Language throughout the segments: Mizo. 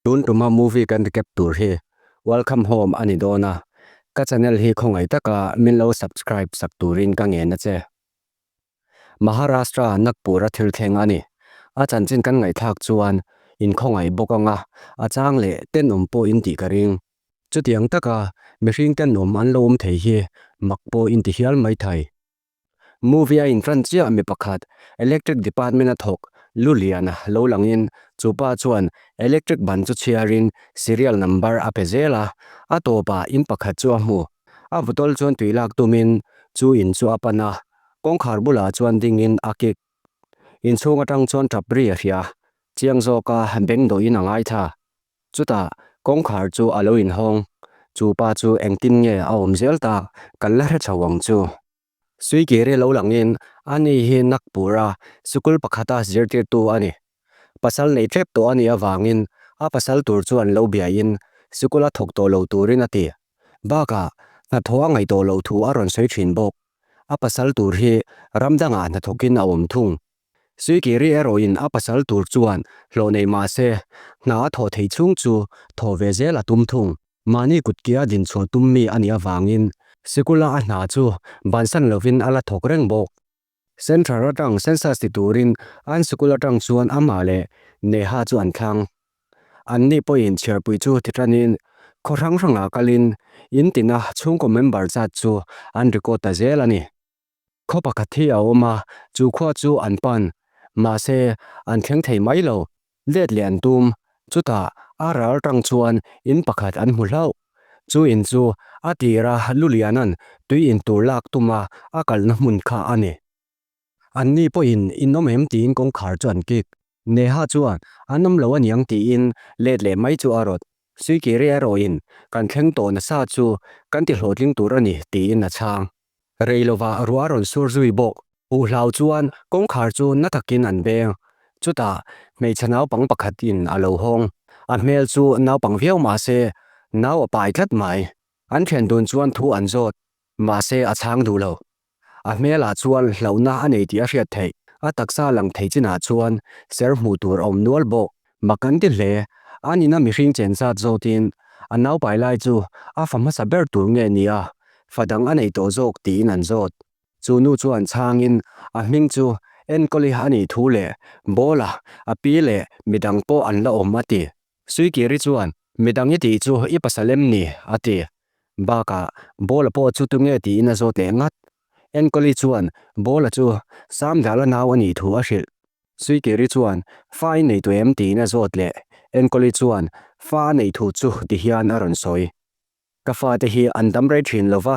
Tun tuma movie kan recap tur hi Welcome Home a ni dawn a, ka channel hi khawngaih taka min lo subscribe sak turin ka ngen a che. Maharashtra Nagpur a thil thleng a ni. A chanchin kan ngaihthlak chuan in khawngaih bawk anga a chang leh tenawm pawh in tih ka ring. Chutiang taka mihring tenawm an lo awm thei hi mak pawh in ti hial mai thei. Movie a intran chiah mi pakhat electric department a thawk lu lian lo langin chu pa chuan electric ban chu chhiarin serial number a pe zel a, a tawpah in pakhat chu a hmu. A bottle chuan tui lak tumin chu in chu a pan a, kawngkhar bulah chuan dingin a kik. Inchhung atang chuan tap ri a hria, chiang zawka beng dawhin a ngaithla. Chutah kawngkhar chu a lo inhawng, chu pa chu engtin nge a awm zel tak kan la hre chho ang chu. Suikiri lo langin ani hi Nagpur-a sikul pakhata zirtirtu a ni. Pasal nei tlep tawh a nih avangin a pasal tur chuan lo biain sikula thawk tawh lo turin a ti. Bakah hnathawh a ngaih tawh loh thu a rawn sawi thin bawk. A pasal tur hi ram dangah hnathawkin a awm thung. Suikiri erawhin a pasal tur chuan hlawh nei mah se, hna a thawh theih chhung chu thawh ve zel a tum thung. Mahni kutkia dinchhuah tum mi a nih avangin sikula a hna chu bansan lovin a la thawk reng bawk. Central atang census ti turin an sikul atang chuan amah leh Neha chu an thlang. Anni pawhin chhiarpui chu ti tanin khaw hrang hrangah kalin in tina chhungkaw member zat chu an record ta zel a ni. Khaw pakhat hi a awm a, chu khua chu an pan. Mahse, an thleng thei mai lo. Let leh an tum. Chutah, a ral tang chuan in pakhat an hmu hlauh. Chu in chu a tira Luliana'n tui in tur lak tuma a kalna hmun kha a ni. Anni pawhin in awm em tiin kawngkhar chu an kik. Neha chuan an awm lo aniang tiin let leh mai chu a rawt. Suikiri erawhin kan thleng tawh nasa chu kan ti hlawhtling tur a ni tiin a chhang. Rei lovah ruah a rawn sur zui bawk. Uhlau chuan kawngkhar chu na takin an beng. Chutah hmeichhe naupang pakhatin a lo hawng. A hmel chu naupang viau mah se, nau a pai tlat mai. An thian dun chuan thu an zawt, mahse a chhang duh lo. A hmelah chuan hlauhna a nei tih a hriat theih. A taksa lang thei chinah chuan ser hmuh tur a awm nual bawk. Mak an ti hle. A nina mihring chen zat zawtin a naupai lai chu a fa hmasa ber tur nge nia, fa dang a nei tawh zawk tiin an zawt. Chu nu chuan chhangin a hming chu Enkawli a nih thu leh Bawla, a pi leh midang pawh an la awm a ti. Suikiri chuan midang i tih chu i pasal em ni? a ti. Bakah Bawla pawh chu tunge tiin a zawt leh ngat. Enkawli chuan Bawla chu Samdala nau a nih thu a hrilh. Suikiri chuan fa i nei tawh em tiin a zawt leh. Enkawli chuan fa a neih thu chu ti hian a rawn sawi. Ka fate hi an dam rei thin lo va,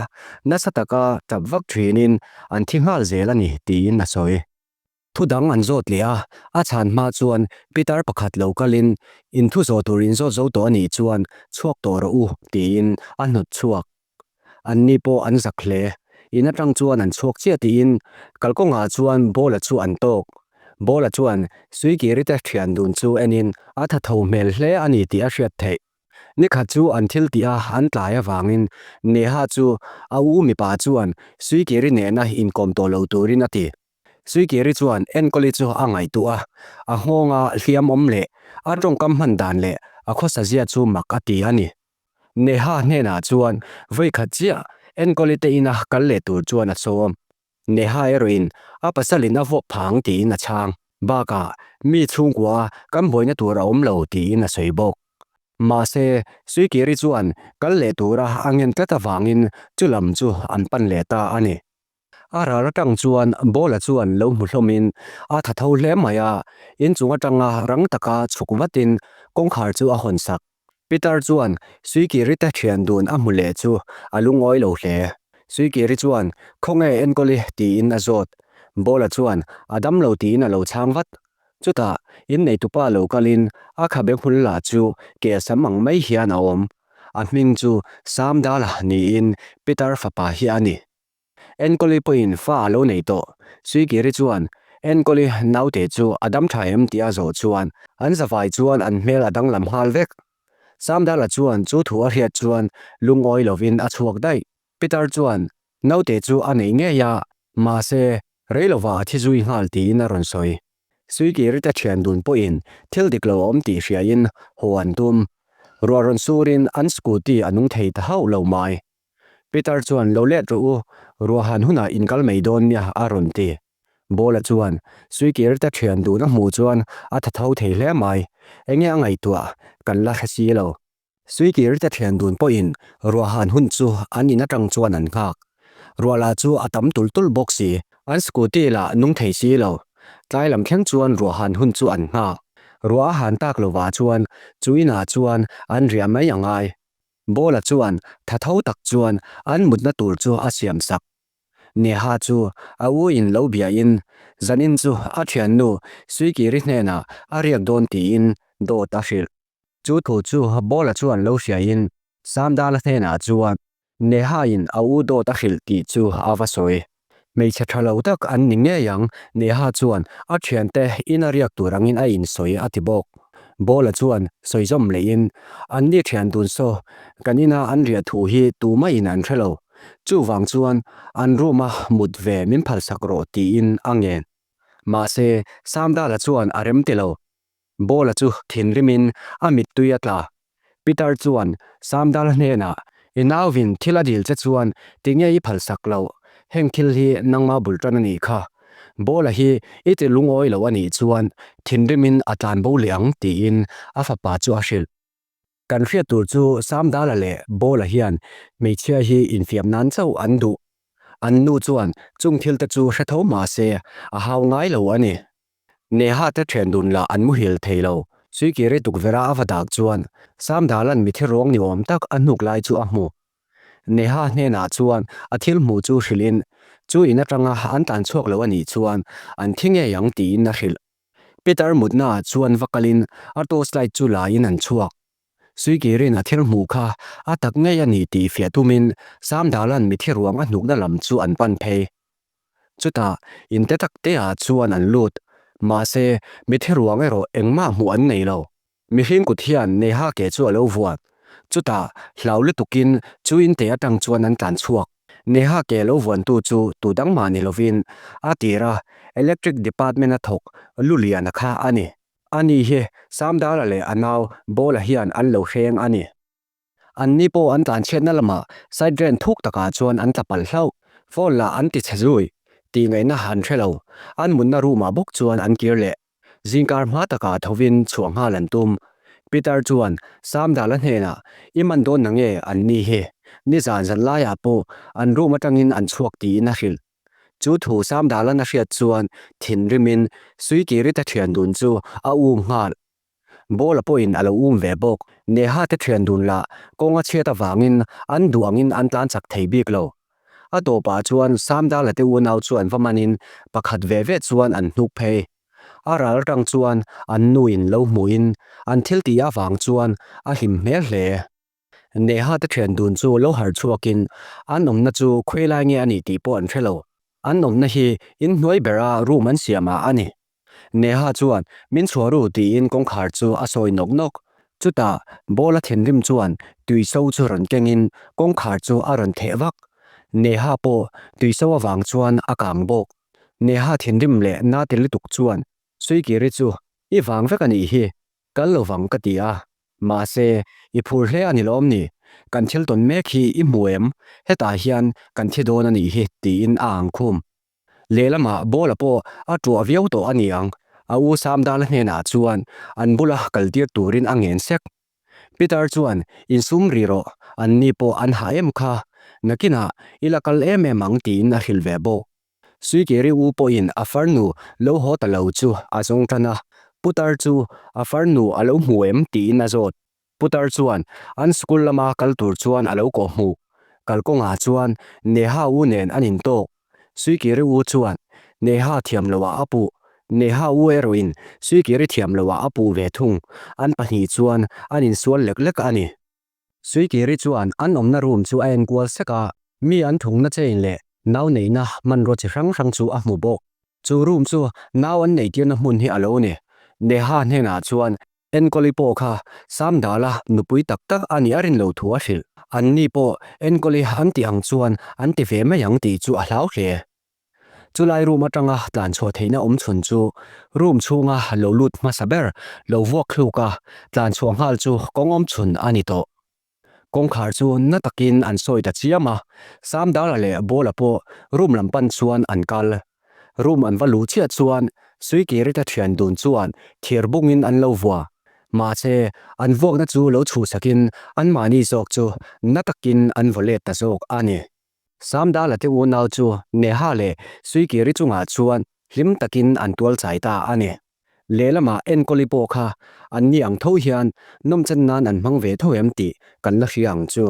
nasa taka tap vak thinin an thi nghal zel a ni tiin a sawi. Thu dang an zawt leh a, a chhan hma chuan Peter pakhat lo kalin in thu zawh tur in zawt zo tawh a nih chuan chhuak tawh rawh u tiin a hnawt chhuak. Anni pawh an zak hle. In atang chuan an chhuak chiah tiin kalkawngah chuan Bawla chu an tawk. Bawla chuan Suikiri te thian dun chu enin a tha tho hmel hle a ni tih a hriat theih. Nikhat chu an thil tih a an tlai avangin Neha chu a u mipa chuan Suikiri nena inkawm tawh lo turin a ti. Suikiri chuan Enkawli chu a ngaihtuah a, a nghawnga hliam awm leh a tawngkam hman dan leh a khawsa zia chu mak a ti a ni. Neha hnenah chuan vawikhat chiah Enkawli te ina kal leh tur chuan a sawm. Neha erawhin a pasalin a vawk phang tiin a chhang. Bakah mi chhungkua kan buaina tur a awm lo tiin a sawi bawk. Mahse, Suikiri chuan kal leh tura a ngen tlat avangin chu lam chu an pan leh ta a ni. A ral atang chuan Bawla chuan lo hmu hlawmin a tha tho hle mai a, inchung atanga rang taka chhuk vatin kawngkhar chu a hawn sak. Peter chuan Suikiri te thian dun a hmu leh chu a lungawi lo hle. Suikiri chuan, Khawnge enkawl i? tiin a zawt. Bawla chuan, A dam lo tiin a lo chhang vat. Chutah inneitupa lo kalin a khabe hmul lah chu ke sam ang mai hian a awm. A hming chu Samdala niin Peter fapa hi a ni. Enkawli pawhin fa a lo nei tawh. Suikiri chuan, Enkawli, naute chu a dam tha em? tih a zawh chuan an zavai chuan an hmel a danglam nghal vek. Samdala chuan chu thu a hriat chuan lungawi lovin a chhuak daih. Peter chuan, Naute chu a nei ngei a, mahse, rei lovah a thi zui nghal tiin a rawn sawi. Suikiri te thian dun pawhin thil dik lo a awm tih hriain haw an tum. Ruah rawn surin an scooty a nung thei ta hauh lo mai. Peter chuan lo let rawh u, ruah han hunah in kal mai dawn nia a rawn ti. Bawla chuan Suikiri te thian dun a hmuh chuan a tha tho thei hle mai. Enge a ngaihtuah kan la hre si lo. Suikir te thian dun pawhin ruahhan hun chu an in atang chuan an nghak. Ruah lah chu a tam tul tul bawk si. An scooty lah nung thei si lo. Tlai lam thleng chuan ruahhan hun chu an nghak. Ruah a han tak lovah chuan chu inah chuan an riah mai a ngai. Bawla chuan tha tho tak chuan an mutna tur chu a siam sak. Neha chu a u in lo biain zanin chu a thiannu Suikiri hnenah a riak dawn tiin dawt a hrilh. Chu thu chu Bawla chuan lo hriain Samdala hnenah chuan Neha-in a u dawt a hrilh tih chu a va sawi. Hmeichhe tha lo tak an ni ngei ang, Neha chuan a thiante ina riak tur angin a insawi a ti bawk. Bawla chuan sawi zawm lehin, Anni thian dun saw, kan ina an riah thu hi tumah-in an hre lo. Chuvang chuan an room-a mut ve min phalsak rawh tiin a ngen. Mahse, Samdala chuan a rem ti lo. Bawla chu thinrimin a mittui a tla. Peter chuan Samdal hnenah, I nauvin thil a dil che chuan tinge i phalsak loh? Heng thil hi nangma bul tan a nih kha. Bawla hi i ti lungawi lo a nih chuan thinrimin a tlan bo leh ang tiin a fapa chu a hrilh. Kan hriat tur chu Samdala leh Bawla hian hmeichhia hi infiam nan chauh an duh. An nu chuan chung thilte chu hre tho mah se a hau ngai lo a ni. Neha te thian dun lah an muhil thei lo. Suikiri tukverh a va dak chuan Samdalan mithi ruang ni awm tak a hnuk lai chu a hmu. Neha hnenah chuan a thil hmuh chu hrilhin chu in atanga an tlan chhuak lo a nih chuan an thi ngei ang tiin a hrilh. Peter mutna ah chuan va kalin a torch light chu la in an chhuak. Suikirin a thil hmuh kha a tak ngei a ni tih fiah tumin Samdalan mithi ruang a hnukna lam chu an pan phei. Chutah in te tak te ah chuan an lut. Mahse, mitthi ruang erawh engmah hmuh an nei lo. Mihring kut hian Neha ke chu a lo vuan. Chutah, hlau lutukin chu in te atang chuan an tlan chhuak. Neha ke lo vuantu chu tu dang mah ni lovin a tir a, Electric Department a thawk Luliana kha a ni. Ani hi Samdala leh a nau Bawla hian an lo hreng a ni. Anni pawh an tlanchhiatna lamah side drain thuk takah chuan an tla palh hlauh. Phone lah an ti chhe zui. Tih ngaihna an hre lo. An mutna room ah bawk chuan an kir leh. Zingkar hma takah thovin chhuah nghal an tum. Peter chuan Samdala hnenah, I man dawn na nge an ni hi? Nizan zan laiah pawh an room atangin an chhuak tiin a hrilh. Chu thu Samdalan a hriat chuan thinrimin Suikirita thian dun chu a um nghal. Bawla pawhin a lo um ve bawk. Neha te thian dun lah kawng a chhiat avangin an duh angin an tlan chak thei bik lo. A tawpah chuan Samdala te unau chu an va manin pakhat ve ve chuan an hnuk phei. A ral atang chuan an nuin lo hmuhin an thil tih avang chuan a hlim hmel hle. Neha te thian dun chu lo harh chhuakin an awmna chu khawi lai nge a nih tih pawh an hre lo. An awmna hi inhnuai bera room an siamah a ni. Neha chuan min chhuah ru tiin kawngkhar chu a sawi nawk nawk. Chutah Bawla thinrim chuan tui so chu rawn kengin kawngkhar chu a rawn theh vak. Neha pawh tui so avang chuan a kang bawk. Neha thinrim leh na ti lutuk chuan Suikiri chu i vang vek a nih hi, kal lo vang ka ti a. Mahse, i phur hle a ni lawm ni? Kan thil tawn mek hi i hmu em? Hetah hian kan thi dawn a nih hi tiin a ang khum. Lehlamah Bawla pawh a ṭuah viau tawh a ni ang, a u Samdala hnenah chuan an bula kaltir turin a ngen sek. Peter chuan, Insum ri rawh, anni pawh an hah em kha, nakinah i la kal em em ang tiin a hrilh ve bawk. Suikiri u pawhin a farnu lo haw ta lo chu a zawng tan a, Putar chu a farnu a lo hmu em tiin a zawt. Putar chuan an school lama kal tur chuan a lo kawh hmuh. Kalkawngah chuan Neha u nen an intawk. Suikiri u chuan Neha thiam loah a puh. Neha u erawhin Suikiri thiam loah a puh ve thung. An pahnih chuan an insual lek lek a ni. Suikiri chuan an awmna room chu a enkual sek a, mi an thungna chain leh nau neihna hmanraw chi hrang hrang chu a hmu bawk. Chu room chu nau an neihtirna hmun hi a lo ni. Neha hnenah chuan Enkawli pawh kha Samdala nupui tak tak a nih a rin lo thu a hrilh. Anni pawh Enkawli an tih ang chuan an ti ve mai ang tih chu a hlau hle. Chulai room atanga tlan chhuah theihna awm chhun chu room chhunga lo lut hmasa ber lo vuak thluk a, tlan chhuah nghal chu kawng awm chhun a ni tawh. Kawngkhar chu na takin an sawi ta chiam a, Samdala leh Bawla pawh room lam pan chuan an kal. Room an va luh chiah chuan Suikirita thian dun chuan thir bungin an lo vua. Mahse, an vuakna chu lo chhuhsakin anmahni zawk chu na takin an vaw let ta zawk a ni. Samdala te unau chu Neha leh Suikiri chungah chuan hlim takin an tual chai ta a ni. Lehlamah Enkawli pawh kha anni ang tho hian nawmchen nan an hmang ve tho em tih kan la hria ang chu.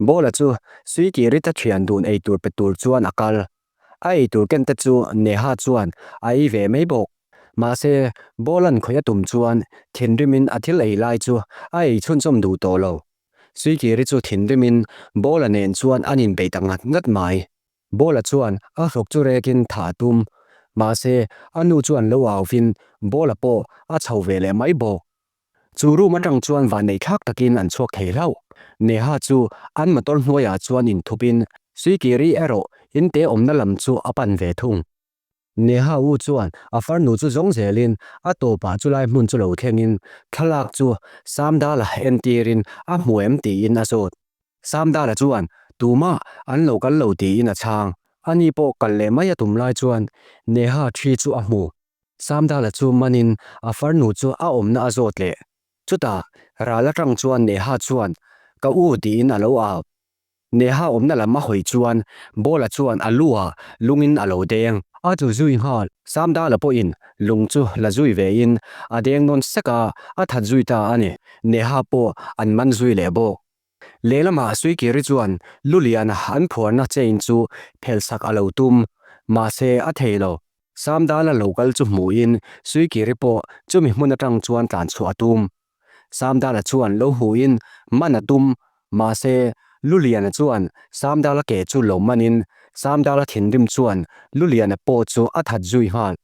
Bawla chu Suikirita thian dun eitur pe tur chuan a kal. A eitur ken te chu Neha chuan a ei ve mai bawk. Mahse, Bawla'n khawih a tum chuan thinrimin a thil ei lai chu a ei chhunchawm duh tawh lo. Suikiri chu thinrimin Bawla nen chuan an inbei ta ngat ngat mai. Bawla chuan a hlawk chu rekin thah a tum. Mahse, a nu chuan lo auvin Bawla pawh a chho ve leh mai bawk. Chu room atang chuan vanneih thlak takin an chhuak thei hlauh. Neha chu an motor hnuaiah chuan inthupin Suikiri erawh inte awmna lam chu a pan ve thung. Neha u chuan a farnu chu zawng zelin a tawpah chulai hmun chu lo thlengin thlalak chu Samdala entirin a hmu em tiin a zawt. Samdala chuan tumah an lo kal lo tiin a chhang. Ani pawh kal leh mai a tum lai chuan Neha thi chu a hmu. Samdala chu manin a farnu chu a awmna a zawt leh. Chutah ral atang chuan Neha chuan ka u tiin a lo au. Neha awmna lam a hawi chuan Bawla chuan a lu ah lungin a lo deng. A tlu zui nghal. Samdala pawhin lung chu la zui vein a deng nawn sek a, a that zui ta a ni. Neha pawh an man zui leh bawk. Lehlamah Suikiri chuan Luliana an phuarna chain chu phelhsak a lo tum. Mahse a thei lo. Samdala lo kal chu hmuhin Suikiri pawh chumi hmun atang chuan tlanchhuah a tum. Samdala chuan lo hmuhin man a tum, mahse Luliana chuan Samdala ke chu lo manin Samdala thinrim chuan Luliana pawh chu a that zui nghal.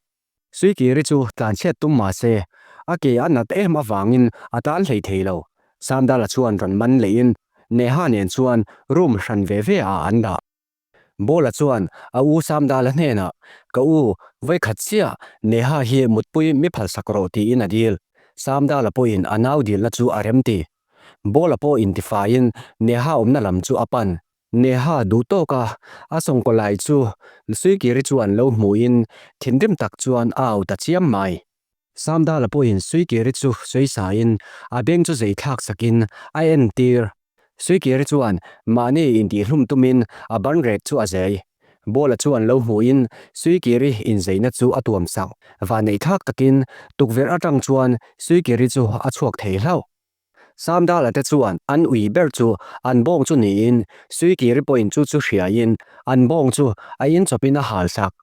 Suikiri chu tlanchhiat tum mahse a ke a nat em avangin a tan hlei thei lo. Samdala chuan rawn man lehin Neha nen chuan room hran ve ve ah an dah. Bawla chuan a u Samdala hnenah, Ka u, vawikhat chiah Neha hi mutpui mi phalsak rawh tiin a dil. Samdala pawhin a nau dilna chu a remti. Bawla pawh intifaiin Neha awmna lam chu a pan. Neha duh tawka a sawngkaw lai chu Suikiri chuan lo hmuhin thinrim tak chuan a au ta chiam mai. Samdala pawhin Suikiri chu sawisain a beng chu zei thlak sakin a entir. Suikiri chuan mahni intihhlum tumin a ban rek chu a zei. Bawla chuan lo hmuhin Suikiri inzeina chu a tuam sak. Vanneih thlak takin tukverh atang chuan Suikiri chu a chhuak thei hlauh. Samdala te chuan an ui ber chu an bawng chu niin Suikiri pawhin chu chu hriain an bawng chu a inchawpin a hal sak.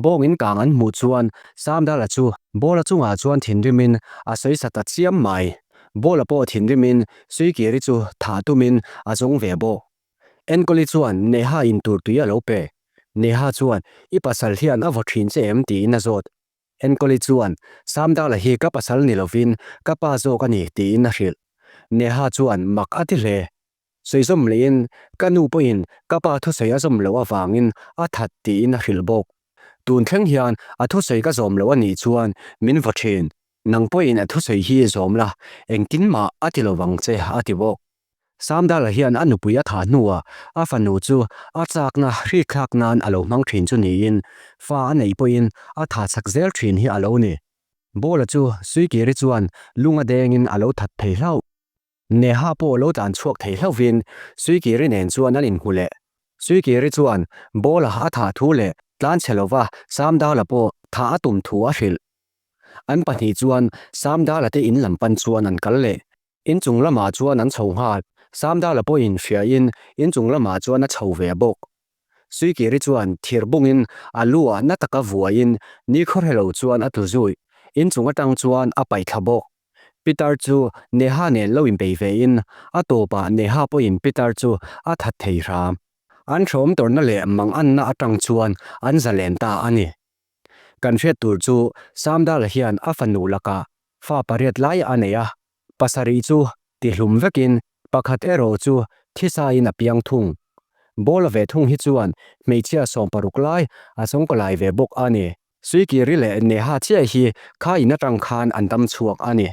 Bawngin kang an hmuh chuan Samdala chu Bawla chungah chuan thinrimin a sawi sa ta chiam mai. Bawla pawh thinrimin Suikiri chu thah tumin a zawng ve bawk. Enkawli chuan Neha in tur tui a lo pe. Neha chuan, I pasal hian a vaw thin che em? tiin a zawt. Enkawli chuan, Samdala hi ka pasal ni lovin ka pa zawk a ni tiin a hrilh. Neha chuan mak a ti hle. Sawi zawm lehin ka nu pawhin ka pa thusawi a zawm loh avangin a that tiin a hrilh bawk. Tun thleng hian a thusawi ka zawm loh a nih chuan min vaw thin. Nang pawhin a thusawi hi zawm la, engtin mah a ti lovang che a ti bawk. Samdala hian a nupui a thah hnuah a fanu chu a chakna hrikthlak nan a lo hmang thin chu niin fa a neih pawhin a thah chak zel thin hi a lo ni. Bawla chu Suikiri chuan lung a dengin a lo that thei hlauh. Neha pawh lo tlan chhuak thei hlauhvin Suikiri nen chuan an inhmu leh. Suikiri chuan Bawla a thah thu leh tlan chhe lova Samdala pawh thah a tum thu a hrilh. An pahnih chuan Samdala te in lam pan chuan an kal leh. Inchung lamah chuan an chho nghal. Samdala pawhin hriain inchung lamah chuan a chho ve bawk. Suikiri chuan thir bungin a lu ah na taka vuaiin nikhaw hrelo chuan a tlu zui. Inchung atang chuan a paih thla bawk. Pitar chu Neha nen lo inbei vein a tawpah Neha pawhin Pitar chu a that thei hram. An hrawm tawrhna leh manganna atang chuan an zalen ta a ni. Kan hriat tur chu Samdala hian a fanu lakah fa pariat lai a nei a, pasarih chu tihlum vekin pakhat erawh chu thisain a piang thung. Bawla ve thung hi chuan hmeichhia 60 lai a sawngkawlai ve bawk a ni. Suikiri leh Neha chiah hi kha in atang khan an dam chhuak a ni.